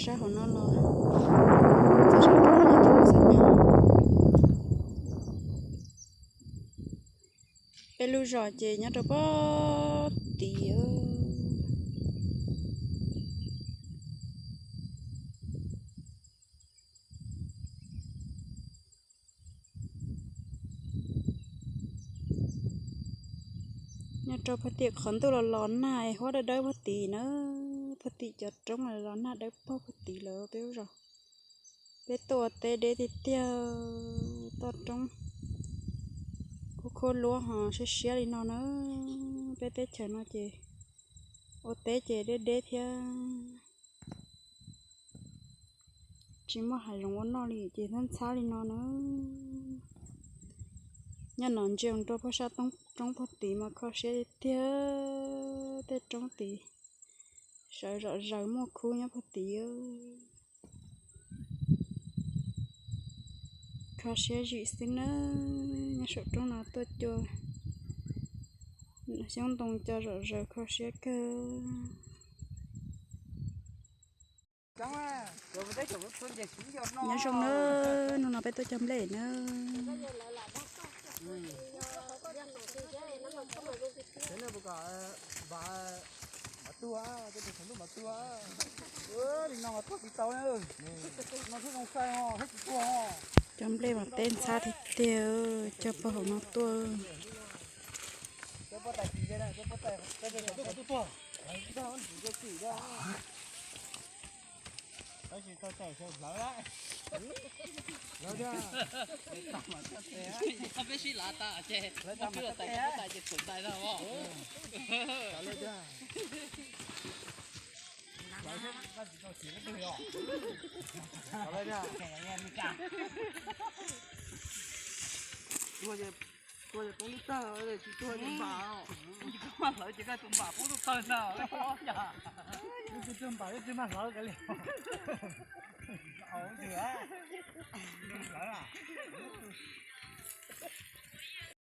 Sab hauv no los txog sab tod no ces tsis muaj xab pem. Peb lub zos ces nyob rau pob tid. Nyob rau pog tim qhov ntuj los los nag, huab dawb dawb pog tim na, pog tim cov roob los los nag dawb paug pog tim lawm peb lub zos. Peb tuaj ua teb deb tiag tiag, toj roob khuab khuab luab ho siab siab li no na. Peb teb chaws no ces ua teb ces deb deb thiab tsis muaj hav zoov ua noj li ces ntxhab ntxhab li no na. Nyob no ntsia rau pog sab roob pog tid mas kho siab tiag tiag, tej roob tid sawv zom zaws muaj khub nyob pog tid. Kho siab zim xwb na, nyob saum roob no tuaj cua xyoob ntoo cua zom zaws kho siab kawg. Nyob zoo na, hnub no peb tuaj cog nplej na. Cog nplej mas teb ntxhab tiag tiag, cog puag hauv no tuaj. Peb sib lav tas ces muab kwj tais ces txhuam ntais na os. Tuag ces poob lub tawg, tsis tuag ces npam. Koj mas hlawv ces koj tus npam poob lub tawg ntag. Lub twg tuag npam lub twg mas hlawv kav liam.